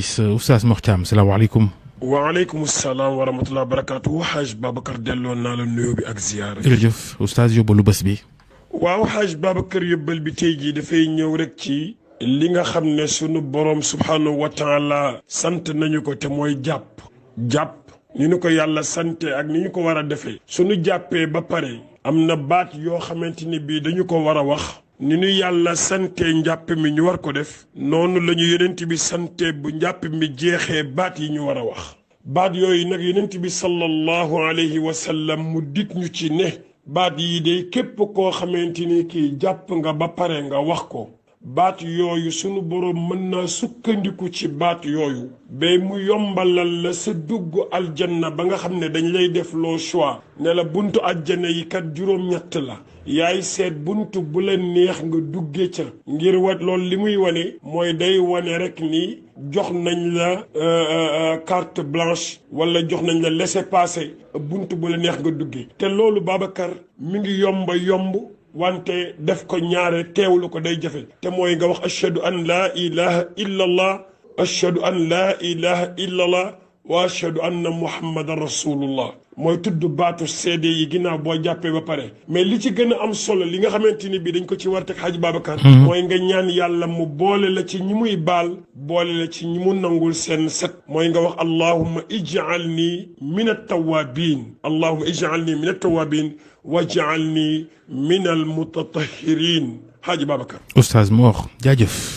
6 oustaz Mor Thiam salaamaaleykum. waaleykum salaam wa rahmatulah barakaatu Haj Babacar delloo naa la nuyoo bi ak ziyaara. jërëjëf oustaz yóbbalu bés bi. waaw Haj Babacar yóbbal bi tey jii dafay ñëw rek ci li nga xam ne sunu borom subhanahu wa taala sant nañu ko te mooy jàpp. jàpp ni ñu ko yàlla sante ak ni ñu ko war a defee. sunu jàppee ba pare am na baat yoo xamante ni bii dañu ko war a wax. ni ñu yàlla sante njàpp mi ñu war ko def noonu la ñu yonent bi sante bu njàpp mi jeexee baat yi ñu war a wax baat yooyu nag yonent bi sallallahu alayhi wa sallam mu dig ñu ci ne baat yi de képp koo xamante ni kii jàpp nga ba pare nga wax ko baat yooyu sunu boroom mën naa sukkandiku ci baat yooyu ba mu yombalal la sa dugg aljanna ba nga xam ne dañ lay def loo choix ne la buntu aljanna yi kat juróom-ñett la yaay seet buntu bu la neex nga dugge ca ngir wat loolu li muy wane mooy day wane rek ni jox nañ la carte blanche wala jox nañ la laissez-passer buntu bu la neex nga dugge te loolu Babacar mi ngi yomb wante def ko ñaare teewlu ko day jafe te mooy nga wax ashhadu an laa ilaha illa allah ashhadu an laa ilaha illa allah wa ashhadu anna muhammadan rasulullah mooy tudd baatu seede yi ginnaaw boo jàppee ba pare mais li ci gën a am solo li nga xamante ni bii dañ ko ci war teg Haj Babacar mooy nga ñaan yàlla mu boole la ci ñi muy baal boole la ci ñi mu nangul seen set mooy nga wax allahumma ij'alni min at-tawwabin allahumma ij'alni min at-tawwabin waj'alni min al-mutatahhirin Haj Babacar. oustaz Mor jaajëf.